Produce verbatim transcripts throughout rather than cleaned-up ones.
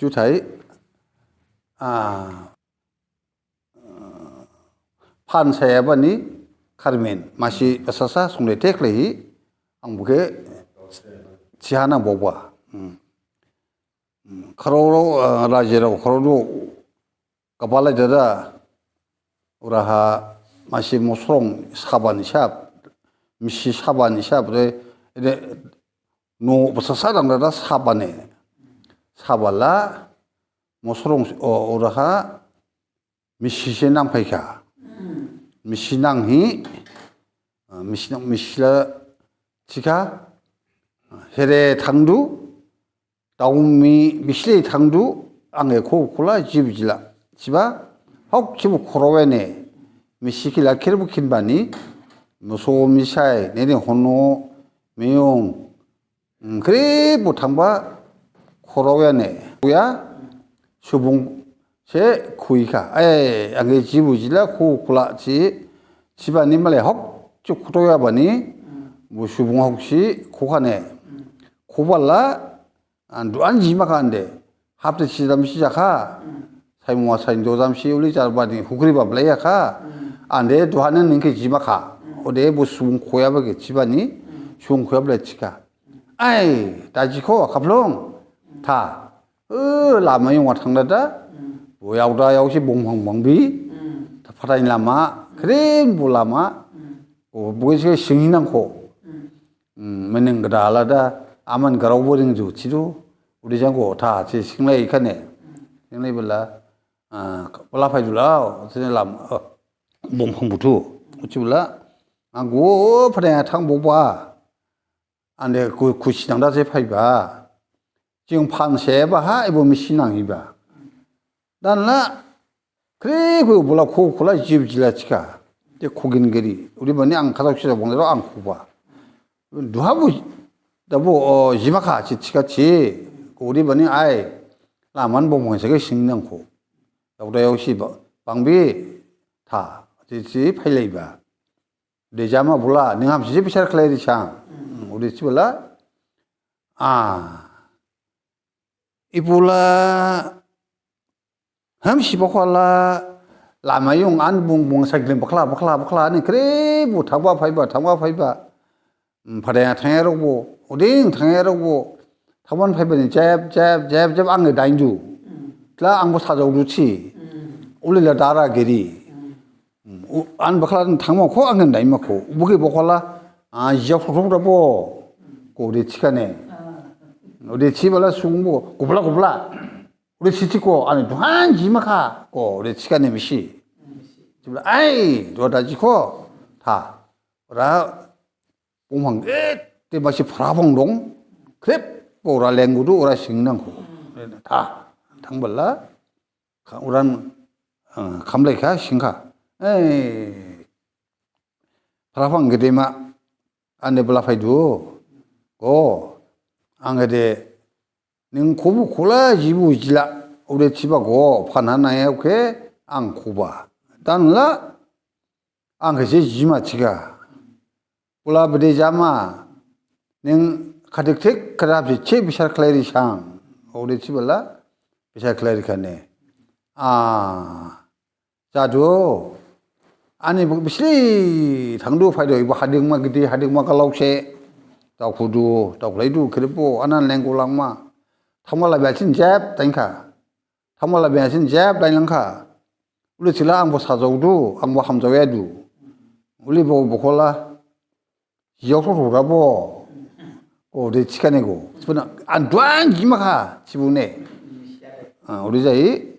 Juthai, a, phan saya bani kharmin masi basasa songle teklehi ang bukhe sihana boba. Hmm. Hmm. Kharoro, a, rajirao kharoro kapalai dada uraha masi mosrong sabani sap, misi sabani sap, re, re, no basasa dang dada sabane. Sabala mosrong, o, uraha misi se nangphaikha. Misi nanghi, a, misi nang, misi la thikha, here thangdu, daomi bisle thangdu, ange kho khola jib jila. Thiba, hok thibu khorowene, misi khila kherbu khinbani, moso misai, nene hono, meyong, Hmm, khrip bo thangba khorok ya ne. Khuya, subung se khuikha. Ai, ang khe jibu jila khu khula si, sibani male hok si khuto ya bani, bo subung hok si khukha ne. Khubala, an du an jima kha ande. Hapta si dam si jakha. Saimung a sain do dam si uli jar bani hukri ba blai ya kha. Ande duhane ning khe jima kha. Ode bo subung khoya ba khe sibani, subung khoya blai sikha. Ai, da jikho, khaplong. Tha. O, lama yong a thang da da. Bo yao da yao si bongphang bangbi. Tha phatai lama, khrip bo lama. O, bo se sing nang kho. Hmm, meneng gada alada, aman garao bo ring ju thidu. Udi jang kho, tha, si singlai khane. Singlai bela, a, bela phai dula, sini lama, o, bongphang buthu. Uchi bela, a, go phatai thang bo ba. Ande khu-, khusi nang da se phaiba. Jing phan se ba ha, ebo misi nang iba. Dan la, khrip kho bola khu khola jib jila sikha. De khugin giri. Uri bani ang khathao sira bong ang khuba. Duha bo, da bo, o, jima kha si sikha si. Uri bani ai, laman bong bong se khe sing nang kho. Yao da yao si ba, bangbi, tha, si, si phailaiba. De jama bula, ning ham si bisar khlai ri sang. Hmm, ode si bula. A. Ibula ham si bakhala, lama yong an bung bung cycling bakhla, bakhla, bakhla, ni khrip bo thangba phaiba, thangba phaiba. Hmm, phatai thangya rok bo, oding thangya rok bo. Thangban phaiba ni jeb, jeb, jeb, jeb, ang daindu. Tla ang bo sajao du si. Uli la dara giri. Hmm, u-, an bakhla thangma kho, ang daima kho. Bo khe bakhala, a, jia phrok phrok da bo. Kho de sikha ne. Ode sibala subung bo, gubla gubla. Ode si sikho, ani duhan jima kha. Kho de sikha ne misi. Sibala, ai, duha da jikho. Tha. Ora, bongphang, e, de masi phra bong dong. Khrip, kho ora lenggudu, ora sing nang kho. Tha. Thangbala. Kha-, uran, eh, khamlai kha, sing kha. Ei, phraphrang gedema, ande bela phaidu. Go, ang gede, ning khubu khula jibu jila, ode siba go, phanha naya khe, ang khuba. Dan la, ang khe se jima sikha. Bula bede jama, ning khadik thik kharap si se bisar khlai ri sang. Ode sibala, bisar khlai ri khane. A, jadu, ani bo bisli thangdu phaidu, ibo hadingma gidi, hadingma galao se. Daokhudu, daokhlaidu, khrip bo, anan lenggu langma. Thangma la biasin jeb, dain kha. Thangma la biasin jeb dain lang kha. Uli sila ang bo sajaodu, ang bo hamjaoyadu. Uli bo bakhala. Jiyao thotho da bo. Kho de sikha ne kho. Sibuna, an duhan jima kha, sibu ne. A, uli jai.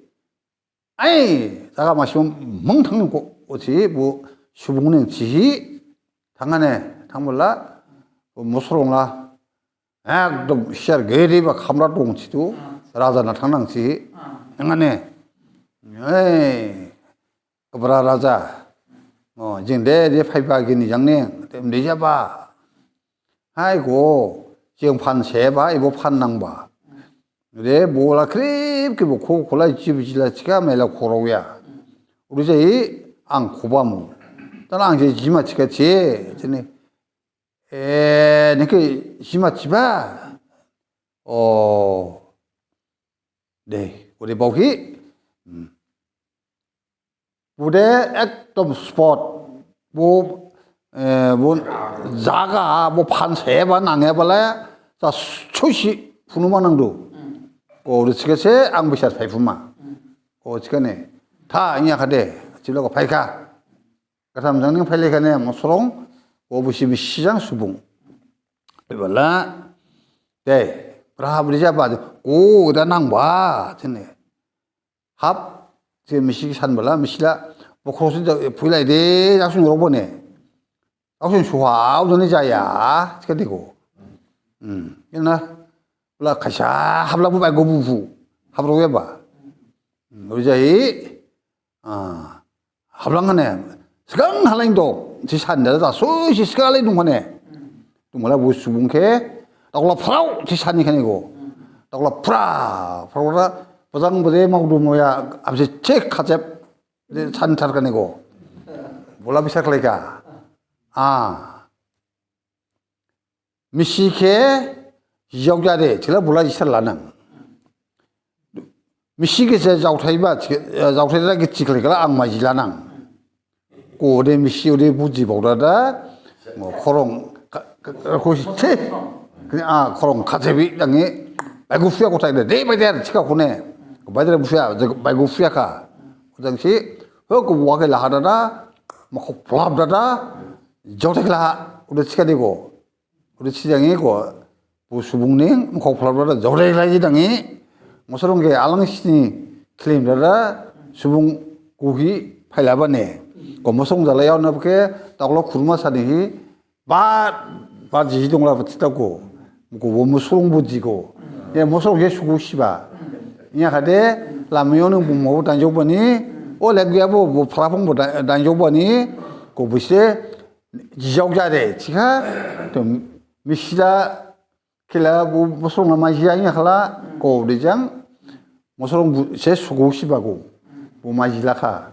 Ai, jaga masi mung thang kho, ode si, bo subung ne sihi. Thangane, thangbala. Bo mosrong la. Ekdom siyar gede ba khamra dong situ, raja na thangnang si, nangane, ei, Gabra raja, o, jing de, de phaiba gini jang ne, dem de jaba, hai go, jing phan seba, ibo phan nangba, de bola khrip khe bo kho kholai jib jila sikha mela khorok ya, uri jai ang khoba mu, tala ang je jima sikha se, jene, E, ningkhe jima siba. O. De, ode baohi. Bude ekdom spot. Bo, eh, bo jaga, bo phanseba nangyabala, ja susi phunuma nangdu. Ko ode thikhase ang bisar phaiphuma. Ko thikhane. Tha, niya khade, thibla ko phaikha. Gatham jang ning phailaikhane, mosrong, ko busi misi jang subung. Ebala, de, braha bri jaba, ko da nangba, thine. Hap, se misi sanbala, misila, bokhrosi da, phuilai de, jaksung rokbone. Jaksung suha, udone jaya, thikhade ko. Hmm, ina, bala khaisa, habla bu bai go bu bu, habrok yaba. Hmm, ojahi, ah, hablang hane, sgang halain dok, si sanda da, so si sgang halain dong hane. Tumala bu subung khe, dakla phrao, si sani khane ko. Dakla phra, phrao da, bajang bade mau du moya, abse cek khachep, de santhar khane ko. Bola bisar khlaikha. Ah. Misi khe jijao jade, thila bula jisar lanang. Misi khe se jaothaiba, thik-, eh, jaothai da khe thikhlaikhala ang maji lanang. Ko ode misi ode buji baoda da, mo khorong, ka-, ka-, ka-, ko si the. Kini a khorong khajebi dangi, baigu phia ko thai de, de bai de thikha khone. Ko bai de bu phia, je baigu phia kha. Ko jang si, ho ko wa khe laha da da, mo kho phlap da da, jaothai khe laha, ode thikha de ko. Ode thijangi ko, bo subung ning, mkhok phlap dada, jaothai khlai jidangi, mosrong khe alang sini khlim dada, subung guhi phailaba ne. Ko mosrong jalai yao nabkhe, taklo khurma sanihi, ba, ba jihi dongla ba thita ko. Ko bo mosrong bo ji ko. Ye mosrong ye sugu siba. Niya khade, lamayo ning bo mo danjok bani, o lek ya bo, bo phlapung bo da-, danjok bani, ko bise, jijao jade, thikha, to misila khela bo mosrong la maji ya khala, ko de jang, mosrong bu-, se sugu siba ko, bo maji lakha.